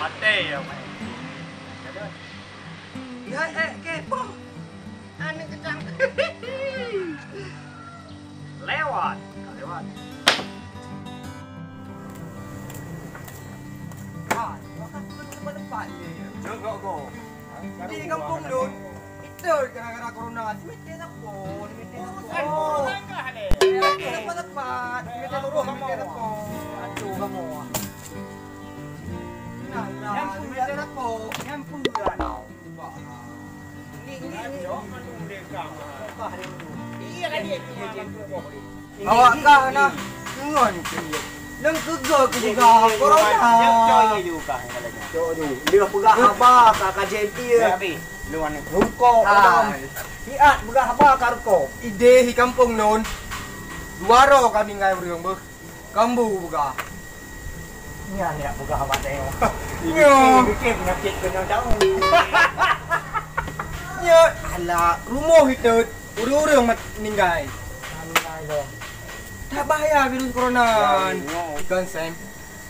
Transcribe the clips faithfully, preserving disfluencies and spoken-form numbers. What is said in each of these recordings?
Maté ya, Mak. Ya, eh, kepo. Aneuk keudang. Lewat, ka lewat. Ah, makan tu tempat-tempat je. Jogok go. Di kampung lôn, itu gara-gara corona. Simit dia tak pun, simit dia tak pun. Urusan corona kah ni? Simit dia tak pun, simit dia tak pun. Aduh, kamu. Nah, nah, simit dia tak pun. Nyang pun. Awak kah na ngon leueng keugok keu juga corona. Cok ju, leueng peugah haba ka K J M P. Rukok lom. Siat peugah haba ka rukok. Idéh di kampung lôn, dua droe ka ninggai ureueng beuh. Kambu peugah. Nyan jak peugah awak tengok. Nyoe. Bikin penyakit kena daun. Nyoe, alah, rumoh itu ureueng-ureueng mat-, ninggai. Ninggai dong. Tak bahaya virus corona. Ya, nyoe. Ikan sem,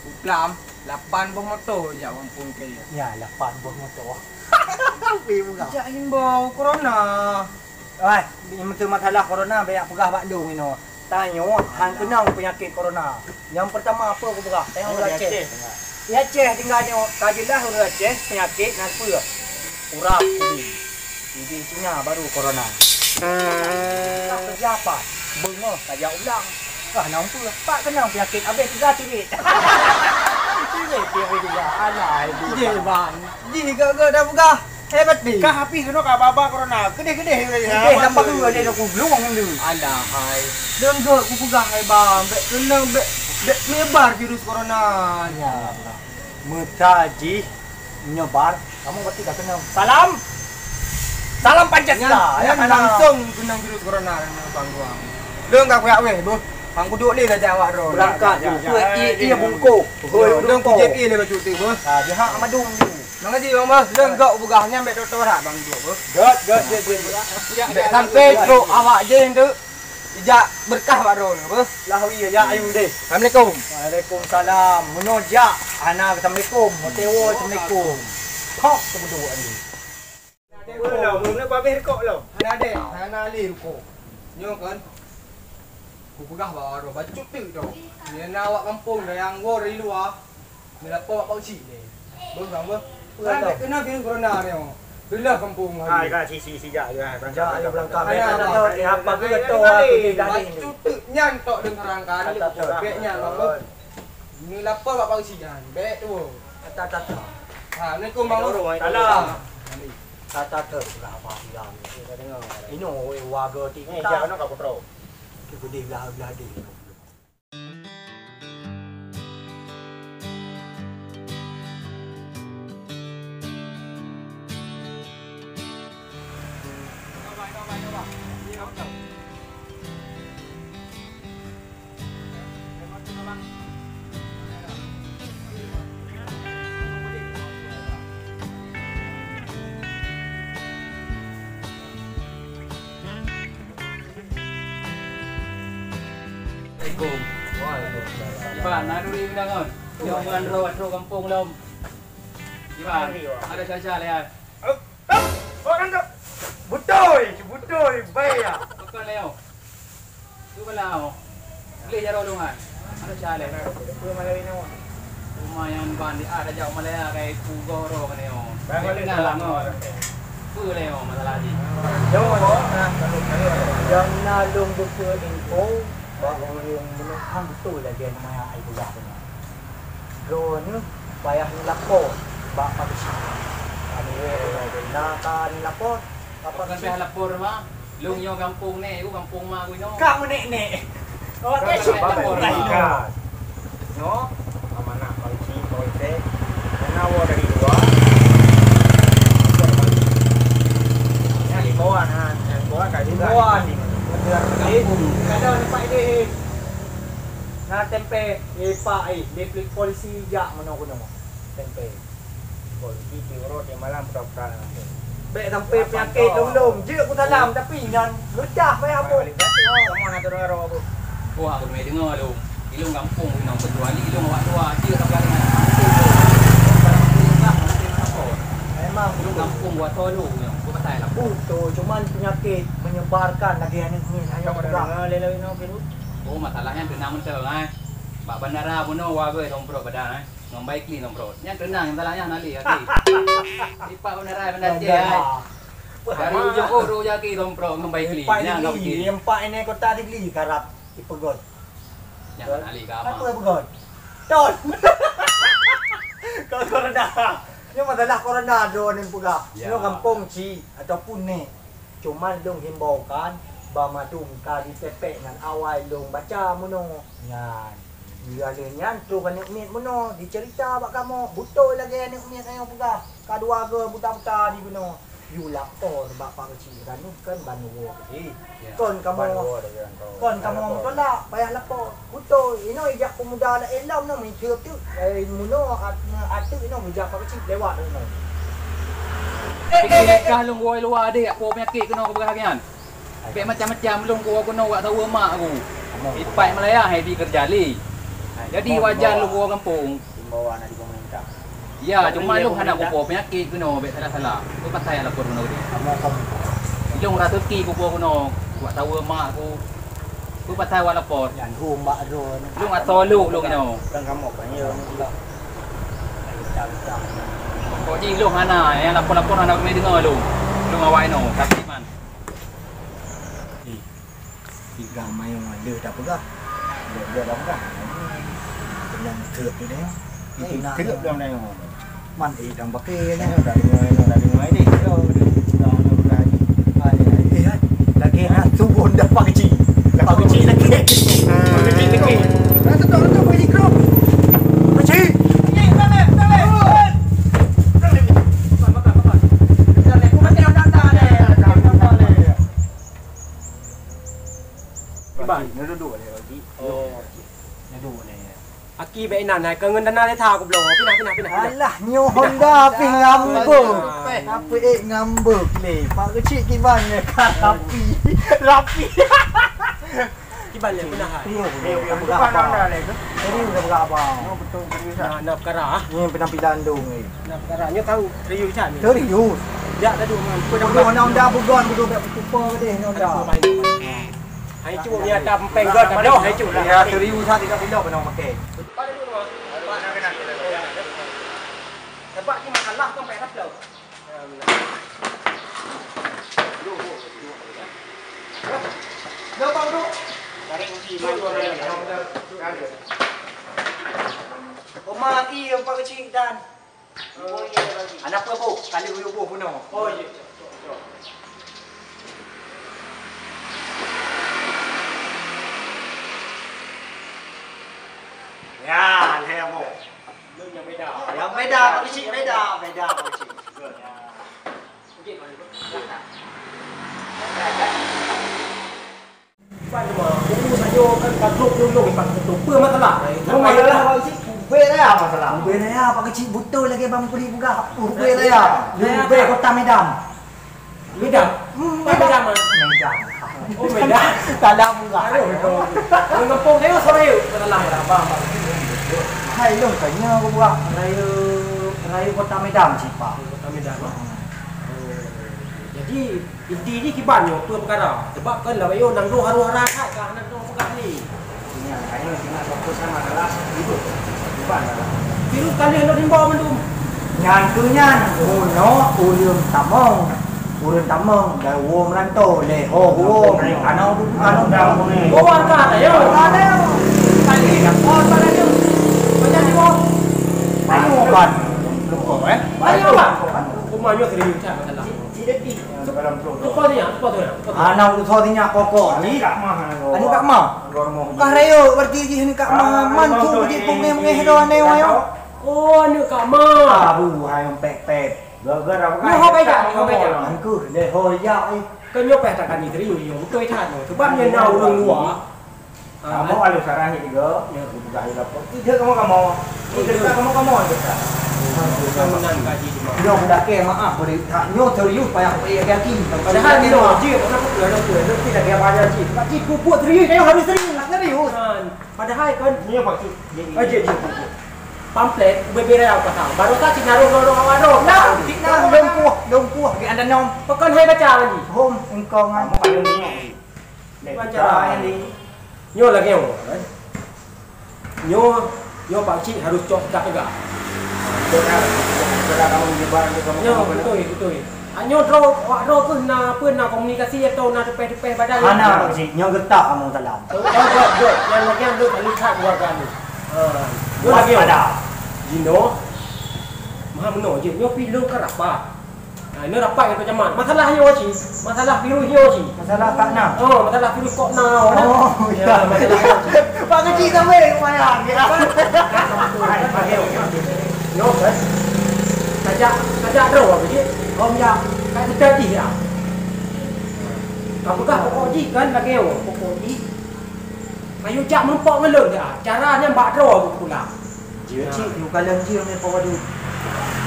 uklam, lapan boh moto jak kampung ke. Ya, lapan boh moto. Tapi peugah. Jak himbau corona. Oi, meunyoe masalah corona, bèk peugah bak lôn inoe. Tanyoe han keunong peunyakét corona. Nyang peurtama apa kupeugah? Tanyoe ureueng Aceh. Di Aceh tinggai nyoe, ka jeulaih ureueng Aceh peunyakét na peue? Urat, ubé. Ubé tunya baru corona. Ka keureuja pat? Beungoh ka jak ulang. Ka na peue? Pat keunong peunyakét abéh tiga tirit. Tirit, tirit tiga. Alah, ibu. Jih, bang. Jih, gak-gak dah peugah. Hebat ni. Kah habéh keunoe ka babah corona. Keudeh-keudeh. Keudeh, nampak tu ada nak kublong tu. Alah hai. Deunggok kupeugah hai bang, bèk keunong, bèk, bèk meubar virus corona. Ya. Meuta jih nyebar, kamoe berarti dah keunong. Salam. Salam Pancasila. Nyan, ya, nyan kan? Langsung keunong virus corona keunan bang gua. Lôn ka kuyak weh, beuh. Bang kuduek lé dah jawab droe. Berangkat. Ya, ya, ya. Iya, iya, bungkuk. Lôn kujem lé baju tu, beuh. Ha, dia hak madum tu. Makasih bang beuh, lôn gok peugah nyan bèk toto that bang duek beuh. Göt, göt, göt, göt. Bèk sampai trok awak jih tu. Ijak berkah bak droeneuh beuh. Lah wi ya ayu deh. Assalamualaikum. Waalaikumsalam. Meunoe jak hana assalamualaikum, meutewo assalamualaikum. Hok teubeudôk ni. Belum, belum habéh rukok lom. Hana deh, hana lé rukok. Nyoe kan. Kupeugah bak droe bacut teuk tu. Nyan awak kampung dah nyang gor di luar. Neulapo bak Pak Uci deh. Beuh, bang, beuh. Kan bèk keunong virus corona nyoe. Reuloh kampung lagi. Hai, ka si, si, si, jak, jak, berangkat. Jak, berangkat. Ayo, berangkat. Bèk, bèk, bèk, bèk, bèk, bèk, bèk, bèk, bèk, nyan tok lôn terangkan. Bèk nyan, bang, beuh. Neulapo bak Pak Uci nyan. Bèk tu. Assalamualaikum, bang. Salam. Tata ter berapa bilang. Inoe warga ti. Ni, jak, nak aku terus. Kita gede belah, belah deh. Assalamualaikum. Waalaikumsalam. Iban, na duri undangan. Nyoe meunan droe trok gampông lom. Iban, ada caca lé. Hop, hop, orang tu. Beutôi, beutôi, baik ya. Bukan lé. Tu bala. Boleh jaroe lôn han. Ada caca lé. Lumayan ban di ah, raja Malaya kai pugoh roh kan yo. Dah balik dalam. Apa lé masalah ni? Jauh. Yang na lôn beutôi info. Bak ureueng meunyoe hang beutôi lagèe nyan ai peugah keunoe. Droeneuh payah neulapo bak polisi. Kami wèh na ka neulapo bak polisi. Bukan payah lapor mah. Lôn nyoe gampông nèk, u gampông ma ku nyoe. Ka meunek-nek. Awak kan lapor mah. Nyoe amanah polisi, polisi. Karena awak dari luar. Yang imbauan, ha, yang imbauan kat juga. Imbauan. Betul. Kalau nampak dia, na tempe, eh, pak, eh, dia polisi jak meunoe keunoe. Tempe. Polisi tiep uroe tiep malam pura-pura. Bèk sampai penyakit lom-lom. Jeuet ku salam, tapi nyan geudah payah apa. Kamu nak turun roh apa? Wah, aku deungoe lom. Ilong gampông inong kecuali ilong awak dua aja tak berani. Ureueng gampông buat tolu nyoe, buet pasai lah. Beutôi, cuman peunyakét menyebarkan lagèe aneuk miet ayong peugah. Oh, masalah nyan teunang mantong, ai. Bak bandara bunoe wa goi somprot badan, ai. Ngon Baikli somprot. Nyan teunang, masalah nyan hana lé, hati. Ipak bandara, bandara Aceh, ai. Dari ujong oh, ujong aki somprot ngon Baikli. Ipak nyan Digli, ipak ini kota Digli, karab. Ipeugot. Nyang hana lé ka. Apa ipeugot? Ton. Kau corona. Nyoe masalah corona droeneuh peugah. Ya. Nyoe gampông ci ataupun nek. Cuma lôn himbaukan, banmandum ka jipepek ngon awai lôn baca meunoe. Nyan. Lheueh nyan troh aneuk miet meunoe, jiceurita bak kamoe. Beutôi lagèe aneuk miet ayong peugah. Ka dua goe buta-buta di bunoe. Yue lapor bak Pak Keuchik Ranup kan ban woe keudeh. Ya. Kon kamoe, ban woe lagèe nyan, kon. Kon kamoe meutulak, payah lapor. Beutôi, inoe ijak peumuda laén lom nyoe meucue teuk. Eh, munoe at-, ateueh inoe geujak Pak Keuchik lewat inoe. Pike lé kah lôn woe luwa deh, peue peunyakét keunoe keubeurah nyan. Bèk macam-macam lôn kuwoe keunoe wak saweue mak ku. Ipat Malaya hai di keureuja lé. Jadi wajar lôn kuwoe gampông. Imbauan dari pemerintah. Ya, cuma lôn hana kuwoe peunyakét keunoe bèk salah-salah. Peue pasai lapor keunoe deh? Ilôn rasa rezeki kuwoe keunoe wak saweue mak ku. Peue pasai wak lapor? Nyan hom bak droe. Lôn asoe lôn, lôn inoe. Kan kamoe kan ya. Kok jih lôn hana, nyang lapor-lapor hana keuneuk deungö lôn. Lôn awai inoe, sakét man. Eh, tiga mayong le tapeugah. Le, le tapeugah. Kena trep tu deh. Eh, itu nak trep dalam dah. Man, eh, dang pakai ni. Dah dengar, dah dengar ni. Dah, dah, dah, dah. Ah, ni, eh, eh, lagi nak subuh dah Pak Keuchik. Pak Keuchik lagi. Pak Keuchik lagi. Dah sedang tu Pak Keuchik. Keuchik. Iban, ni duduk ni, Pak Keuchik. Oh. Ni duduk ni. Aki bèk inan, hai, keu ngon dana lé tha kubloe. Pinah, pinah, pinah, pinah. Alah, nyoe Honda pih ngambek. Apa eh ngambek lé? Pak Keuchik kiban nyoe ka rapi. Rapi. Kiban lé, pinah, hai. Iya, iya, iya. Bukan Honda lé tu. Serius dah berapa? Nyoe betul serius ah. Nah, nah, perkara ah. Ni penampilan dong ni. Nah, perkara nyoe tahu serius kan? Serius. Jak tadi man. Honda, Honda bukan, bukan bèk kupa deh Honda. Hai cu, ya, tam penggot, aduh, hai cu. Ya, serius, ha, tidak bila pernah pakai. Sebab ni masalah kan payah dapet. Dah, Bang, duduk. Tarik kunci, Bang. Oma, iya, Pak Keuchik dan. Anak apa, Bu? Kali uyuh, Bu, bunoe. Oh, iya. Ya, lé, Bu. Yang beda, Pak Keuchik, beda, beda, Pak Keuchik. Good. Iban cuma, ureueng sajoe kan ka trok lôn-lôn iban beutôi. Peue masalah? Peue masalah? Ubé raya masalah. Ubé raya, Pak Keuchik, beutôi lagèe Bang Puri peugah. Ubé raya. Raya. Ubé Kota Medan. Medan? Hmm, Medan. Medan, ah. Medan. Oh, Medan. Salah peugah. Aduh, betul. Ureueng gampông saya sorry. Masalah ya, Bang. Hai, lôn tanya aku buat raya, raya Kota Medan, Cik Pak. Kota Medan, Pak. Hmm. Oh. Jadi, inti jih kiban nyoe peue peukara? Sebab kan lawét nyoe nanggroe harôh-harôh that ka hana droe peugah lé. Nyan, kayém singoh fokus kan masalah virus. Kiban masalah. Virus ka lheueh lôn himbau mandum. Nyan keuh nyan, bunoe ureueng tamong. Ureueng tamong dari woe meurantô, lé ho woe, aneuk, aneuk, aneuk. Oh, warga dah, ya? Warga dah, ya? Tadi, ya, oh, warga dah, ya? Banyak di bawah. Banyak, Bang. Lupa, eh? Banyak, Bang. Rumah nyoe serius, tak masalah. Lepas tu ya, lepas tu ya, lepas tu. Anak urusan ni nyak pokok ni. Aneuk Kak Mah. Aneuk Kak Mah. Kah rayeuk berarti jih aneuk Kak Mah. Man tu bagi pengeh-pengeh do aneh wayo. Oh, aneuk Kak Mah. Abu hai pek-pek. Gara-gara apa? Nyoe ho baik tak? Nyoe ho baik tak? Angkuh deh ho ya eh. Kan nyoe peh tak kani serius nyoe. Betul tak nyoe? Sebab nyoe na ureueng luar. Kamoe alu sarah nyan tiga, nyan geupeugah lé lapor. Ide kamoe-kamoe. Ide kamoe-kamoe ide. Nyoe meunan kaji cuma. Nyoe dakeh maaf beri. Nyoe serius payah beri hati-hati. Padahal nyoe jih, kenapa pula nyoe pula? Nyoe tidak dia bayar jih. Pak Cik pupuk serius, nyoe harus serius. Serius. Padahal kan. Nyoe Pak Cik. Aje jih pupuk. Pamflet, bubé raya pasang. Baru tak cik naruh lorong awak roh. Nah, cik naruh. Lumpuh, lumpuh, geuandanom. Pakon hai baca lagi? Hom, engkau ngan. Kamu pada ni. Baca lagi. Nyoe lagèe nyoe, kan? Nyoe, nyoe Pak Cik harus cok teuka-teuka. Cok dah, cok dah kamu nyebar, nyebar, nyebar. Nyoe, beutôi, beutôi. Ah, nyoe droe, awak droe keuh na, peue na komunikasi atau na teupeh-teupeh badan? Hana, Pak Cik. Nyoe geutak kamoe salam. Oh, oh, jok, jok. Nyang lagèe nyan lôn, lôn that keuluwarga lôn. Ah, nyoe lagèe nyoe. Waspada. Jinoe, meuhai meunoe jeuet. Nyoe pih lôn ka rapat. Ah, nyoe rapat ngon Pak Camat. Masalah nyoe cit. Masalah virus nyoe cit. Masalah tak na. Oh, masalah virus kok na, oh, na. Oh, ya, ya. Masalah nyoe cit. Pak Keuchik sampai lumayan, ya. Nyoe kan. Tajak, tajak droe, Pak Keuchik. Oh, ya. Ka teuka jih, ya. Ka peugah pokok jih kan lagèe nyoe. Pokok jih. Ayo jak meurumpok ngon lôn, ya. Cara nyan bak droe pula. Jeuet cit, yue kalon jih meurumpok adu.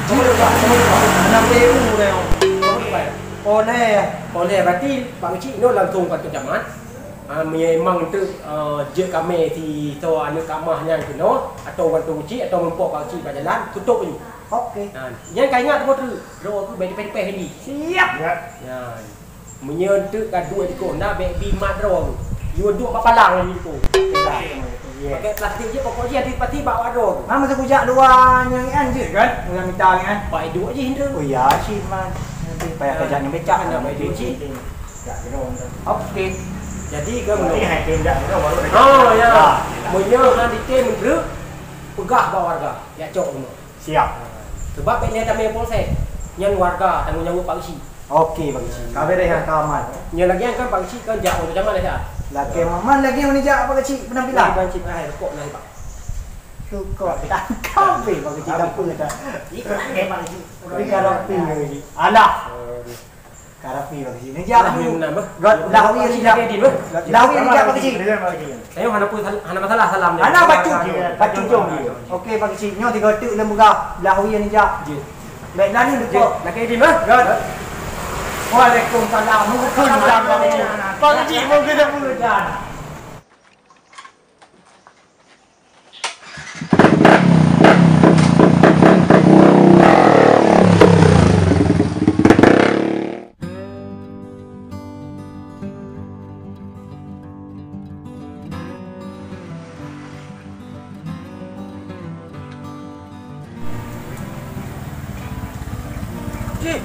Jeuet bak, aneuk P U deh. Oleh. Oleh, berarti Pak Keuchik nyoe langsung bak Camat. Ah, meunyoe memang teuk, eh, jeuet kamé sisoe aneuk kamah nyan keunoe, atau bantu Keuchik, atau meurumpok Pak Keuchik bak jalan, tutôp laju. Oke. Nah, nyan ka ingat teuma treuk. Droe keuh bèk teupeh-teupeh lé. Siap. Ya. Nyan. Meunyoe teuk ka duek tikoh na, bèk bi mat droe. Yue duek bak palang laju tikoh. Yes. Pakai plastik jih, pokok jih antisipasi bak droe. Nah, masa kujak dua nyang nyan jeuet kan? Nyang mita nyan. Pai duek jih tu. Oh ya, cit man. Nanti payah kajak nyang becak. Kan dah pai duek jih. Oke. Jadi kan belum. Oh ya. Ah. Meunyoe han ditem meubreuk, peugah bak warga. Jak cok rumoh. Siap. Sebab bèk lé tamé polsek. Nyan warga tanggong jaweueb Pak Geuchik. Oke, Pak Geuchik. Ka beres, ka aman. Nyan lagèe nyan kan Pak Geuchik kan jak ureueng zaman dah. Lagèe aman lagèe nyan jak Pak Geuchik penampilan. Bukan cit, hai, rukok nah, Pak. Rukok. Tangkap weh Pak Geuchik, tak apa dah. Ikut lagèe Pak Geuchik. Tapi kalau pin lagi. Alah. Karapi Pak Geuchik. Ni jak. Lah, ni menang, bah. God, lah, wi ni jak. Lah, wi ni jak Pak Geuchik. Ayo, hana pun sal-, hana masalah salam ni. Hana bacut. Bacut jom. Oke, Pak Geuchik. Nyoe tiga teuk lem buka. Lah, wi ni jak. Jeuet. Baik, lah ni dekat. Jeuet. Lagi di mah. God. Waalaikumsalam. Mungkin dah Pak Geuchik. Pak Geuchik, mungkin dah mula dah. Cik.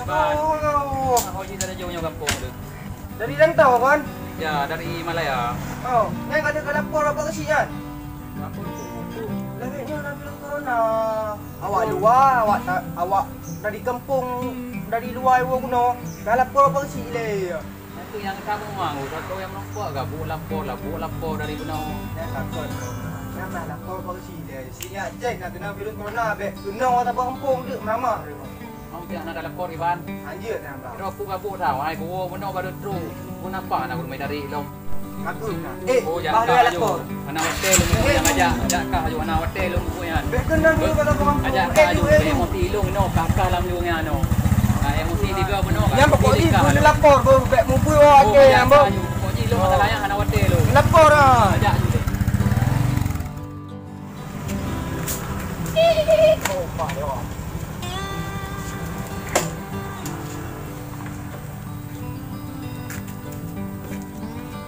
Ban. Apa kau? Aku cik dari jauh nyoe gampông tu. Dari rantau kan? Ya, dari Malaya. Oh, nyan ka lheueh ka lapor bak Pak Geuchik nyan? Lapor tu. Lagèe nyoe na virus corona. Awak luwa, awak ta-, awak dari gampông, dari luwa iwoe keunoe, ka lapor bak Pak Geuchik lé. Nyan tu nyang ka memang, takot nyang meureumpok ka buet lapor lah, buet lapor dari bunoe. Nyan takot. Nyan bah lapor bak Pak Geuchik lé. Si nyak cek na keunoe virus corona, bèk keunoe tabah gampông deuk meuramah. Mang piah na ka lapor, Iban. Anjir, na, Bang. Kira aku gabuk dah, wahai guru, bunoe baru trok. Pun apa na guru mai dari lom? Aku na. Eh, oh, jak Bang, ka dia aju. Lapor. Hana watèe lôn, eh, yang ajak, ajak ka aju, hana watèe lôn buku nyan. Bèk kena dulu kalau orang ajak ka aju, eh, eh, emosi lôn, no, kakak lam lôn nyan, no. Ah, emosi tiga bunoe. Yang pokok ni, ka aju. Lapor, bro, bèk mubui awak ke, ajak ka aju. Pokok ni, lôn masalah nyan hana watèe lôn. Lapor, ah. Ajak aju.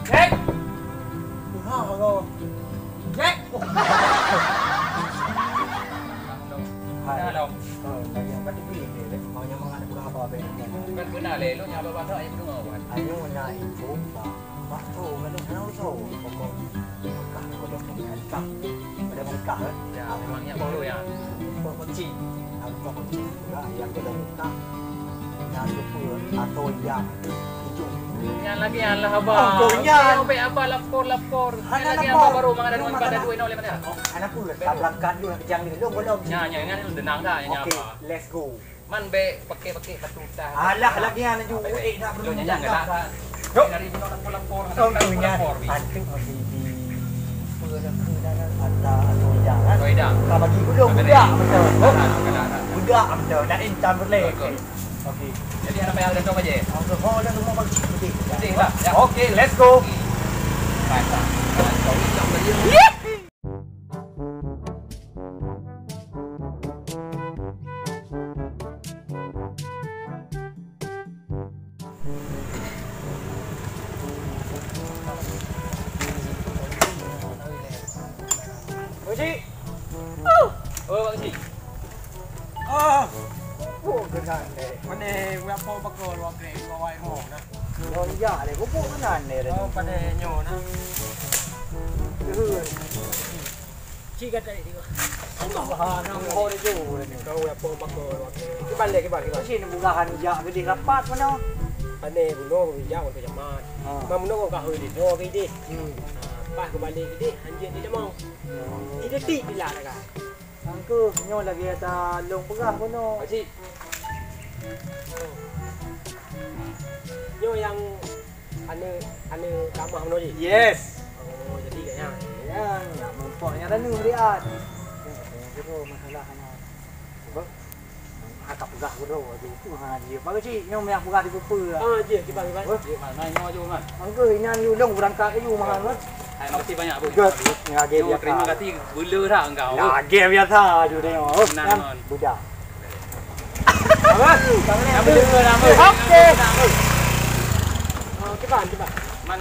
Jack! Tuha, halo. Jack! Hai. Halo. Eh, tadi aku kata pergi ke, Jack. Mau nyamang ada kurang apa, Jack? Bukan benar, leh. Lo nyamang apa, Jack? Ayo, nak info, Pak. Mak tu, kata sana usaha. Pokok Mekah ni pada Mekah. Pada Mekah, eh. Ya, memang yang dulu, ya. Pokok kecil. Aku pokok kecil juga, yang pada Mekah. Yang lupa atau yang hijau. Yang lagi yang lah, abang. Oh, kau yang. Sampai abang lapor-lapor. Hana yang lagi lapor. Abang baru mangat dua, mangat dua, nol, lima. Hana pun, tak berangkat dulu, nak kejang dulu. Belum, belum. Ya, ya, ya, tenang dah, ya, oke, abang. Let's go. Man bèk paké-paké batu tah. Alah, lagi nyan laju. Eh, dah. Jom, nyan, nyan, galak. Jom. Dari bunoe lapor-lapor, oh, lapor, nyan. Lapor, Bi. Antuk masih di, apa dah, apa dah, dah, dah, atau dah, kan? Atau dah. Ka bagi budak, budak, betul. Galak, galak, galak. Budak, betul. Nak intan boleh. Betul. Okey. Jadi, anak payah dah tahu aja. Okey, oh, dah semua bagi. Okey. Okey lah. Ya. Okey, let's go. Okey. Baiklah. Baiklah. Yee! Cik. Oh, Pak Cik. Ah, pupuk keunan deh. Mana budak po bako luar grek, luar wai mo nah. Nyonya deh, pupuk keunan deh. Oh, pada nyo nah. Cik kata dia. Allah, nah, mo deh tu. Kau budak po bako luar grek. Kiban deh, kiban, kiban. Sini bukahan jak gede rapat mana? Pandai bunoe bijak untuk jaman. Ha. Mah bunoe kau kahoi di doa ke deh. Hmm. Ha, pas kembali ke deh, anjing di jaman. Hmm. Di detik bila dah kan. Angku, nyoe lagi ada long peugah bunoe. Pakcik. Nyoe yang ane, ane kamah bunoe ji? Yes. Oh, jadi kayaknya. Ya, ya, mumpok nya dah nu lihat. Itu masalah anu. Apa? Agak peugah keudroe tu. Ha, dia. Baru cik, nyoe meuyak peugah di kupeue. Ah, jih, kiban, kiban. Oh. Jih, Man. Man, nyoe aju, Man. Angka inan yu long berangkat aju, Man, kan? Hai, makasih banyak, Bun. Good. Nyoe, terima kasih, bela dah engkau. Lagi biasa aju tengok. Oh, benar, kan? Man. Budak. Apa? Nama, nama. Okey. Oh, kiban, kiban. Man.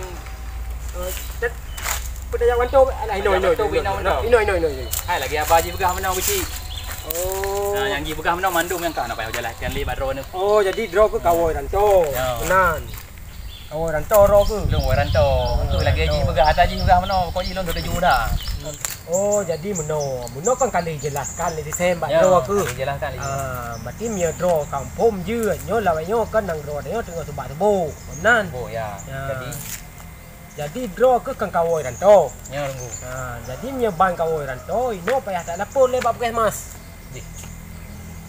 Eh, tet-, peudaya wanto, alah, ino, ino, ino, ino, ino, ino, ino. Hai, lagi haba ji peugah meunoe, Guci. Oh. Nah, nyang ji peugah meunoe mandum nyang ka na payah jalan kan lé bak droeneuh. Oh, jadi droe keu kawoi ranto. Ya. Meunan. Kawoi ranto droe keu. Lôn woi ranto. Tu lagi ji peugah, ata ji peugah meunoe, pokok ji lôn tuju dah. Oh, jadi meunoe. Meunoe kan ka lheueh jelaskan lé disem bak droe keu. Ya, ka lheueh jelaskan lé. Ah, berarti meunyoe droe kampung jeuet, nyoe lawét nyoe kan nang droe nyoe teungoh subak tuboh. Meunan. Oh, ya. Ya. Jadi Jadi droe keuh kan kawoi ranto. Ya, Teungku. Ha, jadi meunyoe ban kawoi ranto, inoe payah talapor lé bak puskesmas. Jih.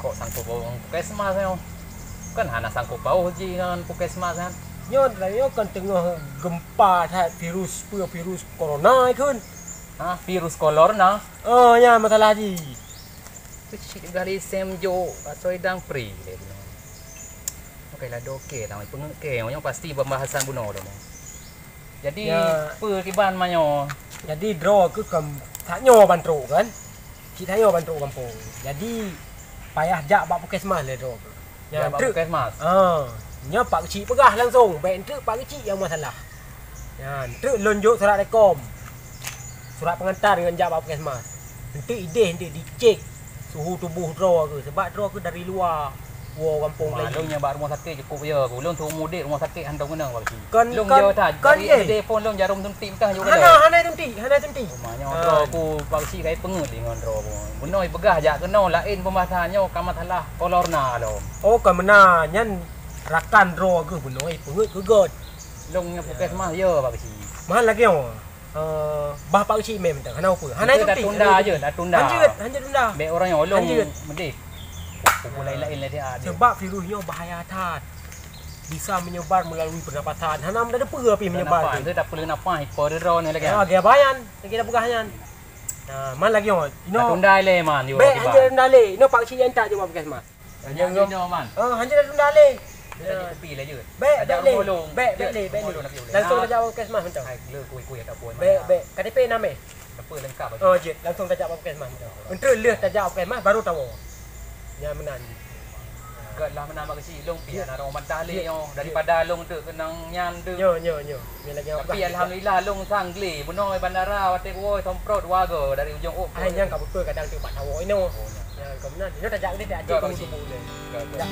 Kok sangkot paut ngon puskesmas nyoe? Kan hana sangkot paut jih ngon puskesmas kan. Nyoe, nyoe kan teungoh gempa that virus, peue virus corona ikheun. Ha, virus corona? Oh, ya masalah jih. Keuchik juga lé sem jok, asoe dang pri lé bunoe. Oke lah, oke lah, peungeut ke, nyoe pasti pembahasan bunoe dah. Jadi, ya. Peue kiban manyoe? Jadi, droe keuh kan, tanyoe ban trok kan? Cit tanyoe ban trok gampông. Jadi, payah jak bak puskesmas lé droe keuh. Nyan, jak bak puskesmas? Ah, nyan Pak Keuchik peugah langsung, bèk enteuk Pak Keuchik nyang masalah. Nyan, enteuk lôn jok surat rekom. Surat pengantar ngon jak bak puskesmas. Enteuk ideh, enteuk dicek suhu tuboh droe keuh, sebab droe keuh dari luwa woe gampông laén. Lôn nyang bak rumoh sakét cukup yo, ulôn tuwoe mudék rumoh sakét hantom keunong Pak Keuchik. Kon, lôn kon, yo that, kon dari ideh phôn lôn jarom suntik meukaih jok. Hana, hana suntik, hana suntik. Manyoe droe ku Pak Keuchik kai peungeut lé ngon droe ku. Bunoe peugah jak keunoe laén pembahasan nyoe ka masalah kolorna lom. Oh, ka meunan, nyan rakan droe geuh bunoe peungeut keu gèt. Lôn ngon puskesmas yo Pak Keuchik. Mahal lagèe nyoe. Eh, bah Pak Keuchik mé mantong, hana peue. Hana suntik. Tunda je, dah tunda. Hanjeuet, hanjeuet tunda. Bèk orang nyoe lôn meudeh. Pukul laén-laén lé dia. Sebab virus nyoe bahaya that. Bisa menyebar melalui pernapasan. Hana meudeupeue api menyebar. Pernapasan tu dah peuleuh napas, ipo dero ni lagi. Ya, lagi bayan. Lagi dah peugah nyan. Nah, man lagi nyoe. Inoe. Tunda lé, man. Bèk, hanjeuet tunda lé. Inoe Pak Keuchik nyang tak jaweueb puskesmas. Hanya nyoe, man. Oh, hanya dah tunda lé. Dia tak tepi lah je. Bèk, bèk lé. Bèk, bèk lé, bèk lé. Langsung tajak puskesmas mantong. Hai, le kui-kui ataupun. Bèk, bèk. K T P na mé? Apa lengkap aja. Oh, jeuet. Langsung tajak puskesmas mantong. Enteuk lheueh tajak puskesmas baru tawoe. Nyan meunan. Gèt lah meunan bak keuchik lôn pih na rong mantah lé nyoe. Daripada lôn teuk keunong nyan teuk. Nyo, nyo, nyo. Tapi alhamdulillah lôn sang glé. Bunoe bandara watèe kuwoe somprot warga dari ujong ôk. Ai nyang ka beutôi kadang teuk bak tawoe inoe. Oh, nyan. Nyan ka meunan. Inoe tajak glé tajak tuboh lé. Gèt, gèt.